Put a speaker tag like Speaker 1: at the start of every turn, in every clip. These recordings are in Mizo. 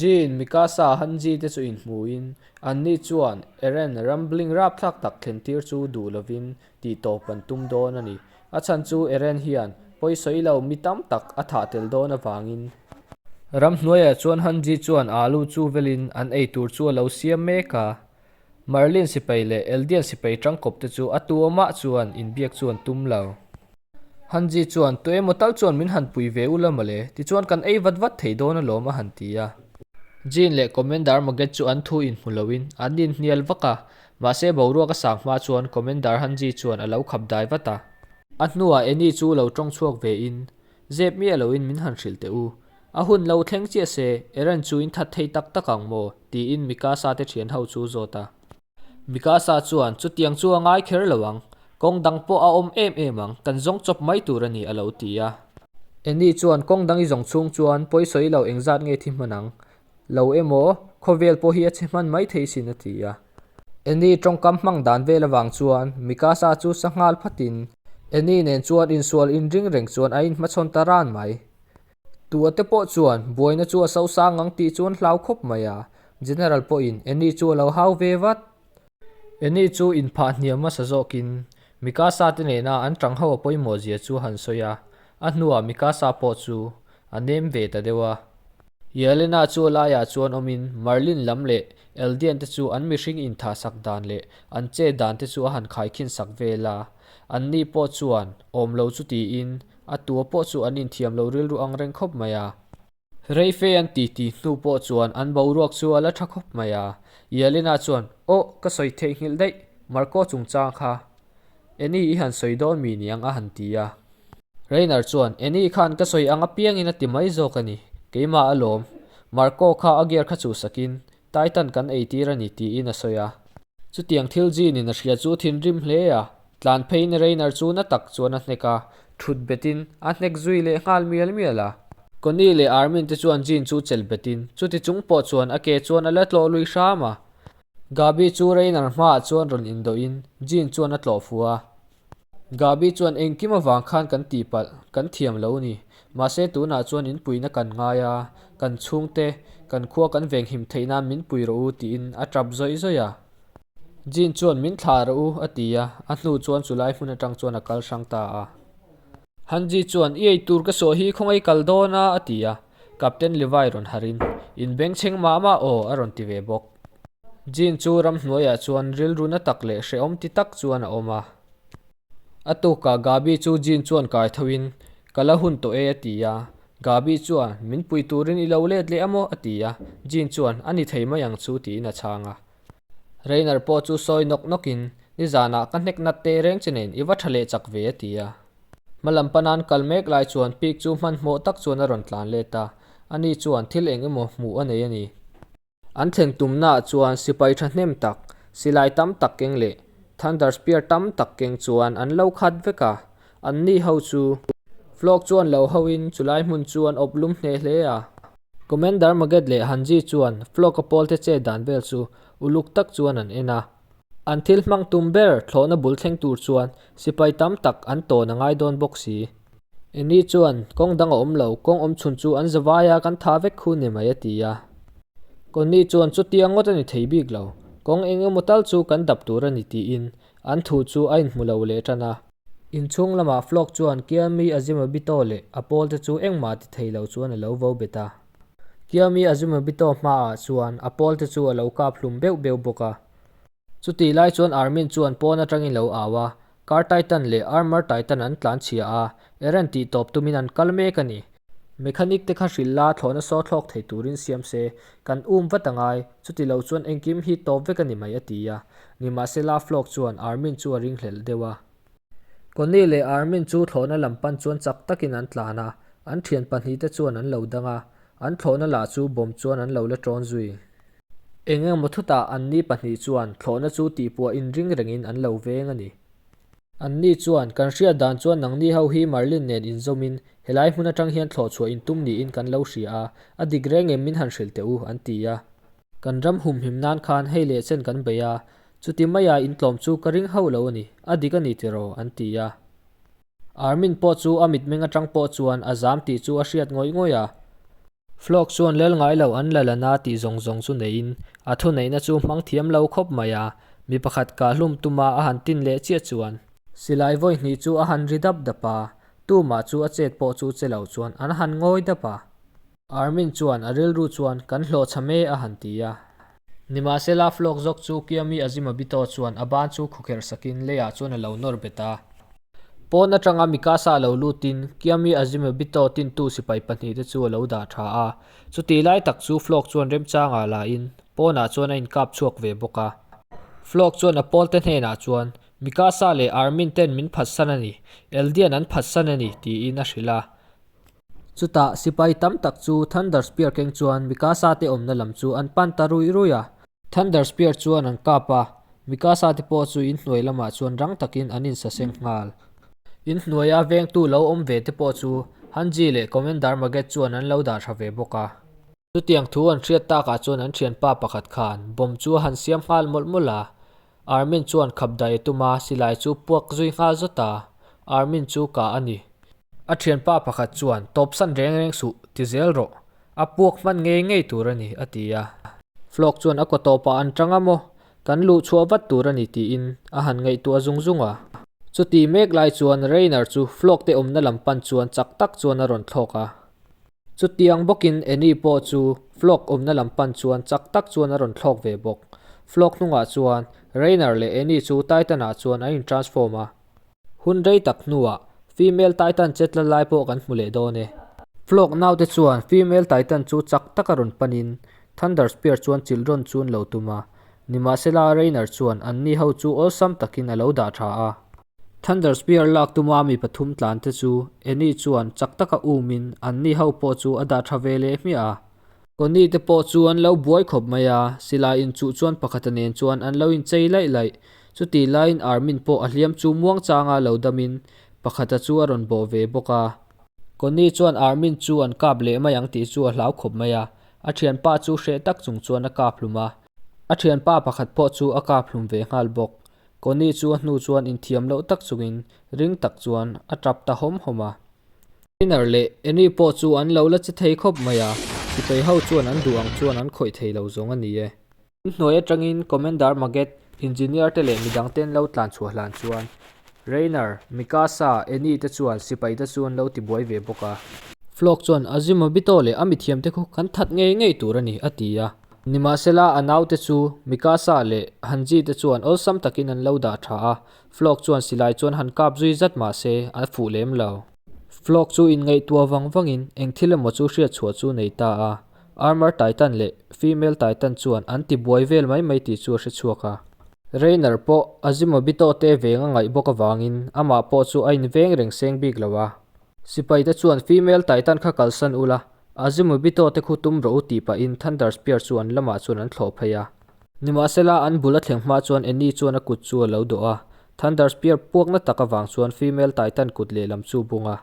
Speaker 1: Jean, Mikasa, Hanji te chu inhmuin, anni chuan Eren rambling rapthlak tak thlentir chu duh lovin tihtawp an tum dawn a ni. A chhan chu Eren hian pawi sawi lo mi tam tak a thah tel dawn avangin. Ramhnuaiah chuan Hanji chuan alu chu velin an ei tur chu a lo siam mek a. Merlin sipai leh Eldian sipai tangkawp te chu a tu awmah chuan inbiak chu an tum lo. Hanji chuan, Tu emaw tal chuan min han pui ve ula mawle, tichuan kan ei vat vat thei dawn alawm a han ti a. Jean leh Commander Maget chu an thu inhmu loin an inhnial vak a, mahse boruak a sang hma chuan Commander Hanji chuan a lo khap dai vat a. A hnuah Annie chu lo tawng chhuak vein, Zep miah loin min han hrilh teh u. A hun lo thleng chiah se, Eren chu in that thei tak tak ang maw? tiin Mikasa te thian ho chu zawt a. Mikasa chuan, Chutiang chu a ngai kher lo ang. Kawng dang pawh a awm em em ang, kan zawng chawp mai tur a ni, a lo ti a. Annie chuan, Kawng dang i zawng chhung chuan pawi sawi lo engzat nge thi hman ang? Lo emaw, khawvel pawh hi a chhe hman mai thei sin, a ti a. Annie tawngkam hmang dan vel avang chuan Mikasa chu sa nghal phatin, Annie nen chuan insual inring reng chuan a inhmachhawn ta ran mai. Tua te pawh chuan buaina chu a sosang ang tih chuan hlau khawp mai a, General pawhin Annie chu a lo hau ve vat. Annie chu inphah hniam hmasa zawkin Mikasa te nena an tang ho a pawimawh zia chu a han sawi a, a hnuah Mikasa pawh chu a nem ve ta deuh a. Yelena chu a laiah chuan awmin Merlin lam leh Eldian te chu an mihring inthah sak dan leh an chet dan te chu a han khaikhin sak vel a, anni pawh chuan awm lo chu tiin A tua pawh chu an inthiam lo rilru ang reng khawp mai a. Reife an ti ti hnu pawh chuan an boruak chu a la tha khawp mai a. Yelena chuan, Aw, ka sawi theihnghilh daih, Marco chungchang kha. Annie i han sawi dawn mi niang a han ti a. Rainer chuan, Annie khan ka sawi ang apiangin a ti mai zawk a ni. Keimah alawm. Marco kha a gear kha chuhsakin Titan kan eitir a ni tiin a sawi a. Chutiang thil Jean-in a hria chu thinrim hle a, tlan pheiin Rainer chu na tak chuan a hnek a, thut betin a hnek zui leh nghal mial mial a. Connie leh Armin te chuan Jean chu chelh betin chuti chung pawh chuan a ke chuan a la tlawh lui hram a. Gabi chu Rainer hmaah chuan rawn indawhin Jean chuan a tlawh fuh a. Gabi chuan engkim avang khan kan tihpalh, kan thiam lo ni. Mahse tunah chuan in puihna kan ngai a, kan chhungte, kan khua kan venghim theih nan min pui rawh u tiin a tap zawih zawih a. Jean chuan min thlah rawh u a ti a, a hnu chuan chulai hmun atang chuan a kal hrang ta a. Hanji chuan i eitur ka sawh hi khawngaih kal dawn a a ti a, Captain Levi rawn harin, In bengchheng mah mah aw a rawn ti ve bawk. Jean chu ramhnuaiah chuan rilru na tak leh hrehawm ti tak chuan a awm a. A tukah Gabi chu Jean chuan kai thoin, Ka la hun tawh e a ti a. Gabi chuan, Min pui turin i lo let leh a maw? a ti a. Jean chuan, A ni thei mai ang chu tiin a chhang a. Rainer pawh chu sawi nawk nawkin, Nizanah ka hnek nat teh reng che nen i va tha leh chak ve a ti a. Hmalam panan kal mek lai chuan pik chu hmanhmawh tak chuan a rawn tlan let a. Ani chuan thil eng emaw hmuh a nei a ni. An thlen tumnaah chuan sipai thahnem tak, silai tam tak keng leh Thunder Spear tam tak keng chuan an lo khat vek a, anni ho chu. Flock chuan lo hoin chulai hmun chu an awp lum hneh hle a. Commander Maget leh Hanji chuan Flock-a pawlte chet dan vel chu uluk tak chuan an en a. An thil hmang tum ber thlawhna bul thleng tur chuan sipai tam tak an tawn a ngai dawn bawk si. Annie chuan, Kawng dang a awm lo, kawng awm chhun chu an zavai a, kan tha vek khu ni mai a ti a. Connie chuan, Chutiang ngawt a ni thei bik lo, kawng eng emaw tal chu kan dap tur a ni tiin an thu chu a inhmu lo leh tan a. Inchhung lamah Flock chuan Kiami Azimabito leh a pawlte chu engmah ti thei lo chuan a lo vo bet a. Kiami Azimabito hmaah chuan a pawlte chu a lo kap hlum beuh beuh bawk a. Chutih lai chuan Armin chuan pawn atangin lo au a, Car Titan leh Armor Titan an tlan chhia a, Eren tih tawp tumin an kal mek a ni. Mechanic te kha hrilh la thlawhna saw thlawk thei turin siam se, kan um vat angai, chuti lo chuan engkim hi tawp vek a ni mai a ti a. Nimahsela Flock chuan Armin chu a ringhlelh deuh a. Connie leh Armin chu thlawhna lam pan chuan chak takin an tlan a, an thian pahnihte chuan an lo dang a, an thlawhna lah chu bomb chuan an lo la tawn zui. Eng emaw thutah anni pahnih chuan thlawhna chu tihpuah inring rengin an lo veng a ni. Anni chuan, Kan hriat dan chuan nangni ho hi Merlin nen inzawmin helai hmun atang hian thlawh chhuah intum niin kan lo hria a, a dik reng em min han hrilh teh u, an ti a. Kan ram humhim nan khan hei leh chen kan bei a, chuti maia intlawm chu ka ring hauh lo a ni, a dik a ni tiraw, an ti a. Armin pawh chu a mitmeng atang pawh chuan a zam tih chu a hriat ngawih ngawih a. Flock chuan lel ngai lo an la la na tih zawng zawng chu neiin a thuneihna chu hmang thiam lo khawp mai a, mi pakhat kahhlum tuma a han tin leh chiah chuan. Silai vawi hnih chu a han ri dap dap a, tumah chu a chet pawh chu che lo chuan an han ngawi dap a. Armin chuan a rilru chuan kan hlawhchham e a han ti a. Nimahsela Flock zawk chu Kiami Azimabito chuan a ban chu khawkherh sakin leiah chuan a lo nawr bet a. Pawn atanga Mikasa lo lutin Kiami Azimabito tintu sipai pahnihte chu a lo dah tha a. Chutih lai tak chu Flock chuan remchangah lain pawnah chuan a inkap chhuak ve bawk a. Flock chuan a pawlte hnenah chuan Mikasa leh Armin ten min phatsan a ni, Eldian an phatsan a ni, tiin a hrilh a. Chutah sipai tam tak chu Thunder Spear keng chuan Mikasa te awmna lam chu an pan ta ruih ruih a. Thunder Spear chuan an kap a, Mikasa te pawh chu inhnuai lamah chuan rang takin an insaseng nghal. Inhnuaia vengtu lo awm ve te pawh chu Hanji leh Commander Maget chuan an lo dah tha ve bawk a. Chutiang thu an hriat takah chuan an thianpa pakhat khan bomb chu a han siam nghal mawlh mawlh a. Armin chuan khap dai a tum a, silai chu puak zui nghal zawt a. Armin chu kah a ni. A thianpa pakhat chuan, Tawpsan reng reng suh, ti zel rawh. A puak hman ngei ngei tur a ni, a ti a. Flock chuan a kaw tawpah an tang a maw? Kan luh chhuah vat tur a ni tiin a han ngaihtuah zung zung a. Chuti mek lai chuan Rainer chu Flock te awmna lam pan chuan chak tak chuan a rawn thlawk a. Chutiang bawkin Annie pawh chu Flock awmna lam pan chuan chak tak chuan a rawn thlawk ve bawk. Flock hnungah chuan Rainer leh Annie chu Titan-ah chuan an intransform a. Hun rei tak hnuah Female Titan che tla lai pawh kan hmu leh dawn e. Flock naute chuan Female Titan chu chak taka rawn panin Thunder Spear chuan chilh rawn chu an lo tum a. Nimahsela Rainer chuan anni ho chu awlsam takin a lo dah tha a. Thunder Spear lak tuma mi pathum tlan te chu Annie chuan chak taka umin anni ho pawh chu a dah tha ve leh hmiah a. Connie te pawh chu an lo buai khawp mai a, silai inchuh chuan pakhata nen chuan an lo inchei laih laih. Chutih laiin Armin pawh a hliam chu muangchanga lo damin pakhata chu a rawn bawh ve bawk a. Connie chuan Armin chu an kap leh mai ang tih chu a hlau khawp mai a, a thianpa chu hreh tak chung chuan a kap hlum a. A thianpa pakhat pawh chu a kap hlum ve nghal bawk. Connie chu a hnu chuan inthiam loh tak chungin ring tak chuan a tap ta hawm hawm a. Rainer leh Annie pawh chu an lo la che thei khawp mai a, sipai ho chuan an duh ang chuan an khawih thei lo zawng a ni e. In hnuai atangin Commander Maget, Engineer te leh midang ten lo tlan chhuah hlan chuan Rainer, Mikasa, Annie te chuan sipai te chu an lo ti buai ve bawk a. Flock chuan Azumabito leh a mithiam te khu kan that ngei ngei tur a ni, a ti a. Nimahsela, a naute chu Mikasa leh Hanji te chuan awlsam takin an lo dah tha a, Flock chuan silai chuan han kap zui zat mah se, a fuh lem lo. Flock chu inngaihtuah vang vangin eng thil emaw chu hriatchhuah chu nei ta a, Armor Titan leh Female Titan chuan an ti buai vel mai mai tih chu a hre chhuak a. Rainer pawh Azumabito te veng a ngaih bawk avangin amah pawh chu a inveng reng seng bik lo a. Sipaite chuan Female Titan kha kalsan ula, Azumabito te khu tum rawh u tih pahin Thunder Spear chu an lamah chuan an thlawh phei a. Nimahsela an bul a thleng hma chuan Annie chuan a kut chu a lo dawh a, Thunder Spear puakna tak avang chuan Female Titan kut lehlam chu bung a.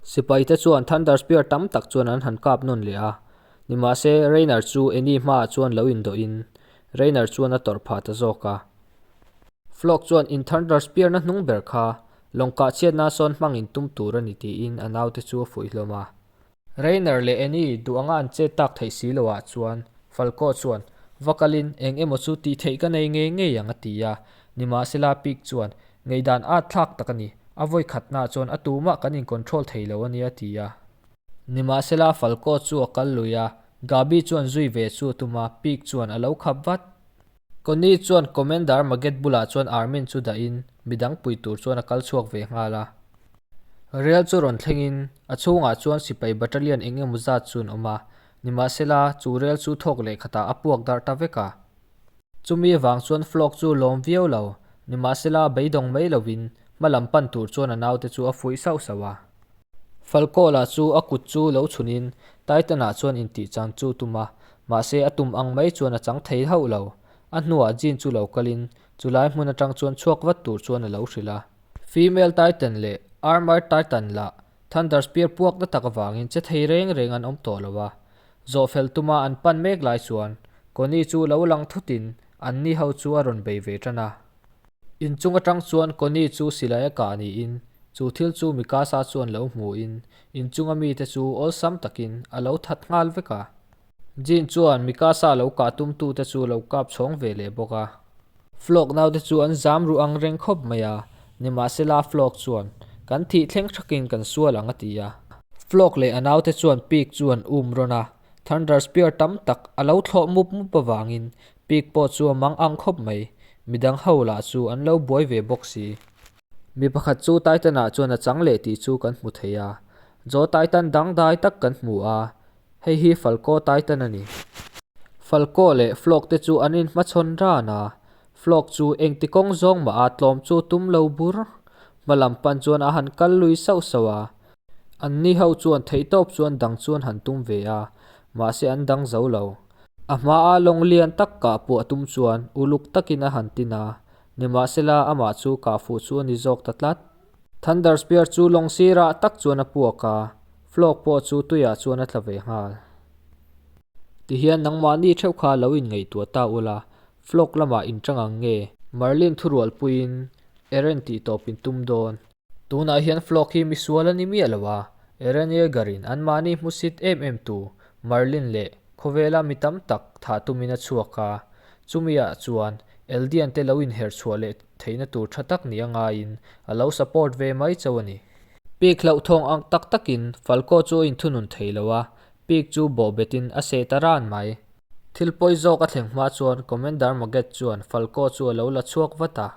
Speaker 1: Sipaite chuan Thunder Spear tam tak chuan an han kap nawn leh a. Nimahse Rainer chu Annie hmaah chuan lo indawhin Rainer chuan a tawrh phah ta zawk a. Flock chuan in Thunder Spear na hnung ber kha lawng kah chhiatna sawn hmang in tum tur a ni tiin a naute chu a fuih hlawm a. Rainer leh Annie duh anga an chet tak theih si loh ah chuan Falco chuan, Va kalin eng emaw chu tih theih ka nei ngei ngei ang a ti a. Nimahsela Pig chuan, Ngaihdan at thlak tak a ni, a vawi khatnaah chuan a tumah kan in control thei lo a nia a ti a. Nimahsela Falco chu a kal lui a, Gabi chuan zui ve chu a tum a, Pig chuan a lo khap vat. Connie chuan Commander Maget bulah chuan Armin chu dahin midang pui tur chuan a kal chhuak ve nghal a. Rel chu rawn thlengin a chhungah chuan sipai battalion eng emaw zat chu an awm a, nimahsela chu rel chu thawk leh khatah a puak darh ta vek a. Chumi avang chuan Flock chu lawm viau lo, nimahsela beidawng mai lovin hma lam pan tur chuan a naute chu a fuih sauh sauh a. Falkawla chu a kut chu lo chhunin Titan-ah chuan intih chan chu tum a, mahse a tum ang mai chuan a chang thei hauh lo. A hnuah Jean chu lo kalin chulai hmun atang chuan chhuak vat tur chuan a lo hrilh a. Female Titan leh Armored Titan lah Thunder Spear puak na tak avangin che thei reng reng an awm tawh lo a. Zawhfel tuma an pan mek lai chuan Connie chu lo lang thutin anni ho chu a rawn bei ve tan a. Inchung atang chuan Connie chu silai a kah niin. Chu thil chu Mikasa chuan lo hmuin inchunga mite chu awlsam takin a lo that nghal vek a. Jean chuan Mikasa lo kah tumtute chu lo kap chhawng ve leh bawk a. Flock naute chu an zam ruh ang reng khawp mai a, nimahsela Flock chuan, Kan thih thleng thakin kan sual ang a ti a. Flock leh a naute chuan Pig chu an um rawn a, Thunder Spear tam tak a lo thlawh mup mup avangin Pig pawh chu a mang ang khawp mai, midang ho lah chu an lo buai ve bawk si. Mi pakhat chu Titan-ah chuan a chang leh tih chu kan hmu thei a, Joe Titan dangdai tak kan hmu a, Hei hi Falco Titan a ni. Falco leh Flock te chu an inhmachhawn ran a, Flock chu engti kawng zawng mah a tlawm chu tum lo bur. Hma lam pan chuan a han kal lui sauh sauh a. Anni ho chuan theihtawp chuan dang chuan han tum ve a, mahse an dang zo lo. A hmaa lawng lian tak kah puah tum chuan uluk takin a han tin a, nimahsela amah chu kah fuh chu a ni zawk ta tlat. Thunder Spear chu lawng sirah tak chuan a puak a, Flock pawh chu tuiah chuan a tla ve nghal. Tihian nangmahni theuh kha lo inngaihtuah ta ula, Flock lamah inṭang ang nge? Merlin thurualpuiin Eren tih tawp in tum dawn. Tunah hian Flock hi misual a ni miah lo a, Eren Yeager-in anmahni hmusit em em tu Merlin leh khawvela mi tam tak thah tumin a chhuak a, chumiah chuan Eldian te lo inher chhuah leh theihna tur tha tak nia ngaiin a lo support ve mai chauh a ni. Pik hlauhthawng ang tak takin Falco chu a inthunun thei lo a, Pik chu bawhbetin a seh ta ran mai. Thil pawi zawk a thleng hma chuan Commander Maget chuan Falco chu a lo la chhuak vat a.